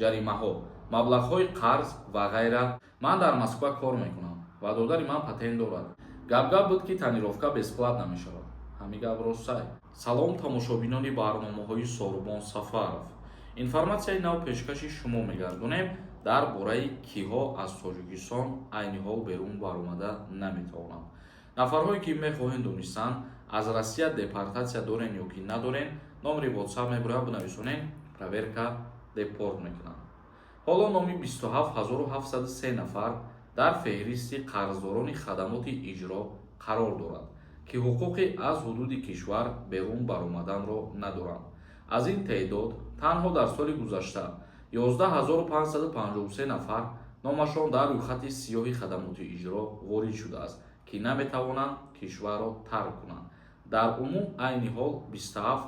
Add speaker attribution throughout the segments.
Speaker 1: Ҷаримаҳо, маблағҳои қарз ва ғайра. Ман дар Москва кор мекунам ва додари ман патент дорад. Гапгап буд, ки тонировка бесплатно мешавад. Ҳамин гап ростай? Салом, тамошобинони барномаҳои Сорубон Сафаров. Информатсияи нав пешкаши шумо мегардонем дар бораи киҳо аз Тоҷикистон айни ҳол берун баромада наметавонанд. Нафарҳое, ки мехоҳед донистан, аз Россия депортатсия дорен ё ки надорен, номери WhatsApp мебурад, бинависонен, проверка, депорт мекунанд. Ҳоло номи 27 703 нафар дар феҳристи қарздорони хадамоти иҷро қарор дорад, ки ҳуқуқи аз ҳудуди кишвар берун баромаданро надоранд. Аз ин теъдод танҳо дар соли гузашта 11 553 нафар номашон дар рӯйхати сиёҳи хадамоти иҷро ворид шудааст, ки наметавонанд кишварро тарк кунанд. Дар умум айни ҳол 27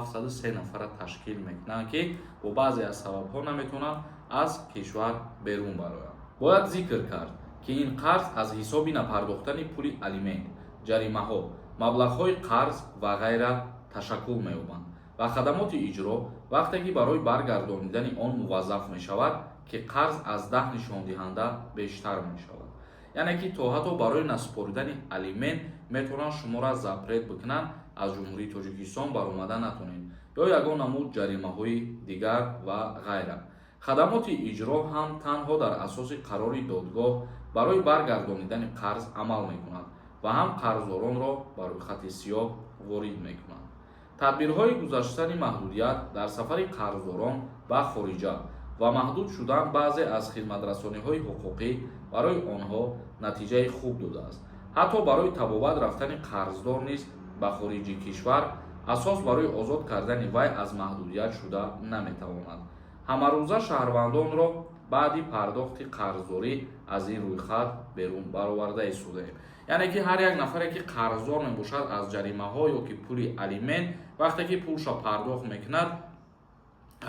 Speaker 1: 703 нафарра ташкил мекунанд, ки бо баъзе аз сабабҳо наметавонанд аз кишвар берун бароянд. Бояд зикр кард, ки ин қарз аз ҳисоби напардохтани пули алимент, ҷаримаҳо, маблағҳои қарз ва ғайра ташаккул меёбанд ва хадамоти иҷро вақте ки барои баргардонидани он муваззаф мешавад, ки қарз аз 10 нишондиҳанда бештар мешавад. Яъне ки то ҳатто барои насупоридани алимент метавонанд шуморо запрет бикунанд, аз Ҷумҳурии Тоҷикистон баромада натонед, ё ягон намуд ҷаримаҳои дигар ва ғайра. Хадамоти иҷро ҳам танҳо дар асоси қарори додгоҳ барои баргардонидани қарз амал мекунад ва ҳам қарздоронро ба рӯйхати сиёҳ ворид мекунад. Тадбирҳои гузаштани маҳдудият дар сафари қарздорон ба хориҷа ва маҳдуд шудан баъзе аз хизматрасониҳои ҳуқуқӣ барои онҳо натиҷаи хуб додааст. Ҳатто барои табобат рафтани қарздор низ ба хориҷи кишвар асос барои озод кардани вай аз маҳдудият шуда наметавонад. Ҳамарӯза шаҳрвандонро баъди пардохти қарздорӣ аз ин рӯйхат берун бароварда истодаем. Яъне ки ҳар як нафаре, ки қарздор мебошад аз ҷаримаҳо ё ки пули алимент, вақте ки пулша пардохт мекунад,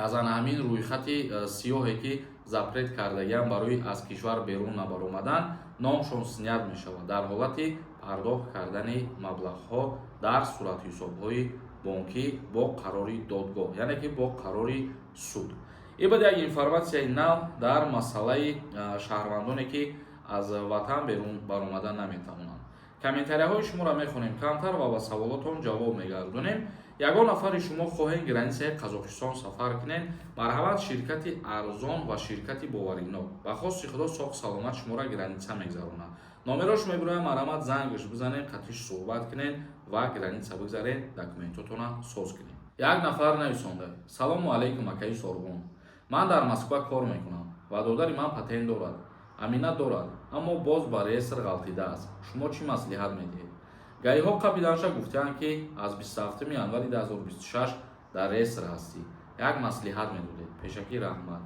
Speaker 1: аз ана ҳамин рӯйхати сиёҳе, ки запрет кардагиам барои аз кишвар берун набаромадан, номшон снят мешавад дар ҳолати пардохт кардани маблағҳо дар суратҳисобҳои бонкӣ бо қарори додгоҳ, яъне ки бо қарори суд. Ин буд як информатсияи нав дар масъалаи шаҳрвандоне, ки аз ватан берун баромада наметавонанд. Комментарияҳои шуморо мехонем камтар ва ба саволотон ҷавоб мегардонем. Ягон нафари шумо хоҳем границаи Қазоқистон сафар кунед, марҳамат, ширкати арзон ва ширкати боваринок ба хости Худо соғ саломат шуморо граница мегзаронад. Номерош мебироям, марҳамат, зангаш бизанед, қатиш суҳбат кунед ва граница бигзаред, документотона соз кунед. Як нафар нависонда: «Салому алайкум, акаи Сорбон. Ман дар Москва кор мекунам ва додари ман патент дорад, амина дорад, аммо боз ба реестр ғалтидааст. Шумо чӣ маслиҳат медиҳед? ГАИҳо қапиданша гуфтаанд, ки аз 27 январи 2026 дар реестр ҳастӣ. Як маслиҳат медодед, пешакӣ раҳмат».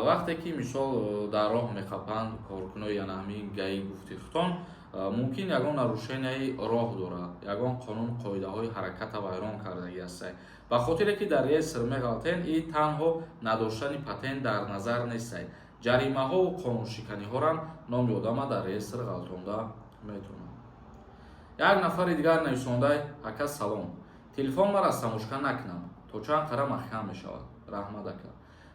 Speaker 1: Вақте ки, мисол, дар роҳ меқапанд коркунои яна ҳамин ГАИ, гуфти хутон, мумкин ягон нарушенияи роҳ дорад, ягон қонун қоидаҳои ҳараката вайрон кардагӣ ҳастай. Ба хотире ки дар реестр меғалтен, и танҳо надоштани патент дар назар нестай, ҷаримаҳову қонуншиканиҳорам номи одама дар реестр ғалтонда метавонад. Як нафари дигар нависондай: «Ака, салом. Телефон ма растаможка накунам, то чанд қара маҳкам мешавад? Раҳмат, ака».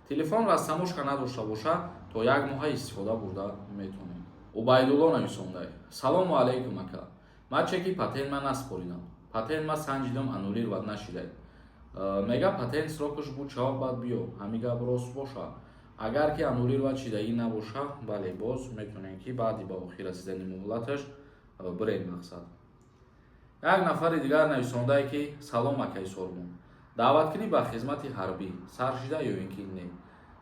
Speaker 1: Телефон растаможка надошта боша, то як моҳа истифода бурда метавонед. Убайдулло нависондай: «Салому алайкум, ака. Ма чеки патент ма наспоридам. Патент ма санҷидам, аннулировать нашидай. Мега, патент срокаш буд шава, баъд биё. Ҳамин гап рост боша?» Агар ки аннулировать шидагӣ набоша, бале, боз метавонем, ки баъди ба охир расидани муҳлаташ бирем мақсад. Як нафари дигар нависондае, ки: «Салом, акаи Сорбон. Даъваткунӣ ба хизмати ҳарбӣ сар шида ё ин ки не?»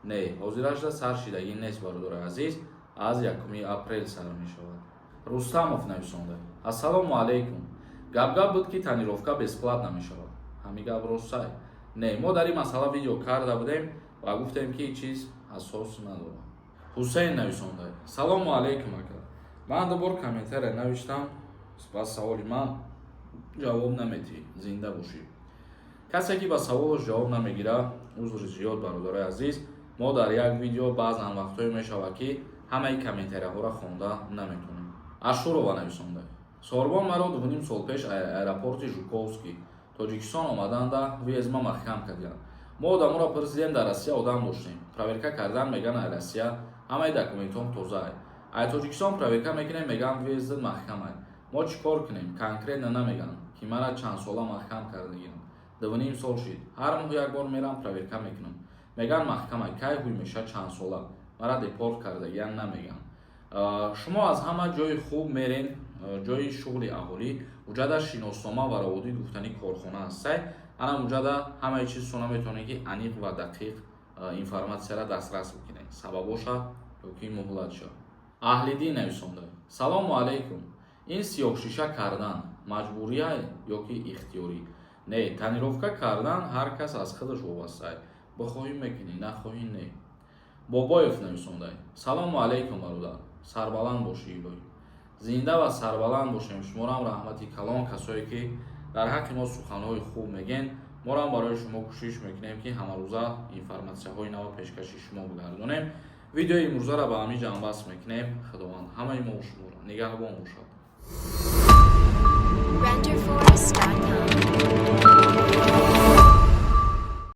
Speaker 1: Не, ҳозирашда сар шидагӣ нест, бародари азиз, аз 1 апрел сар мешавад. Рустамов нависонда: «Ассалому алайкум. Гапгап буд, ки тонировка бесплатно мешавад. Ҳамин гап ростай?» Не, мо дар ин масъала видео карда будем ва гуфтем, ки чиз асос надорад. Ҳусейн нависонда: «Салому алайкум, ака. Ман дубор комментария навиштам, ба саволи ман ҷавоб наметиҳӣ. Зинда бошӣ». Касе, ки ба саволаш ҷавоб намегирад, узри зиёд, бародарои азиз. Мо дар як видео баъзан вақтҳое мешавад, ки ҳамаи комментарияҳоро хонда наметавонем. Ашурова нависонда: «Сорбон, маро 2,5 сол пеш аэропорти Жуковский Тоҷикистон омаданда въездма маҳкам кардиям. Мо одаморо пурсидем, дар Россия одам доштем, проверка кардан, меган, ай Россия ҳамаи документҳом тозаай, ай Тоҷикистон проверка мекунем, меган, въездат маҳкамай. Мо чӣ кор кунем? Конкретно намеган, ки мара чанд сола маҳкам кардагиам. 2,5 сол шид, ҳар моҳ як бор мерам, проверка мекунам, меган, маҳкамай. Кай ҳуй меша, чанд сола мара депорт кардагиам, намеган. Шумо аз ҳама ҷои хуб мерен, ҷои шуғли аҳолӣ, уҷада шиноснома ва раводид гуфтани корхона ҳастай. Ана уҷада ҳамаи чизтона метавонед, ки аниқ ва дақиқ информатсияра дастрас бикунед, сабабоша ёки муҳлатша. Аҳлиддин нависонда: «Салому алайкум, ин сиёҳшиша кардан маҷбурия ё ки ихтиёрӣ?» Не, тонировка кардан ҳар кас аз худаш вобастае. Бихоҳӣ, мекунӣ, нахоҳӣ, не. Бобоев нависонда: «Салому алайкум, бародар, сарбаланд бошӣ, илоҳӣ зинда ва сарбаланд бошем. Шуморам раҳмати калон, касое ки дар ҳаққи мо суханҳои хуб мегӯен. Морам барои шумо кӯшиш мекунем, ки ҳамарӯза информатсияҳои нав пешкаши шумо бигардонем. Видеои имрӯзаро ба ҳамин ҷамъбаст мекунем. Худованд ҳамаи мо шуморо нигаҳбон бошад.
Speaker 2: Renderforest.com.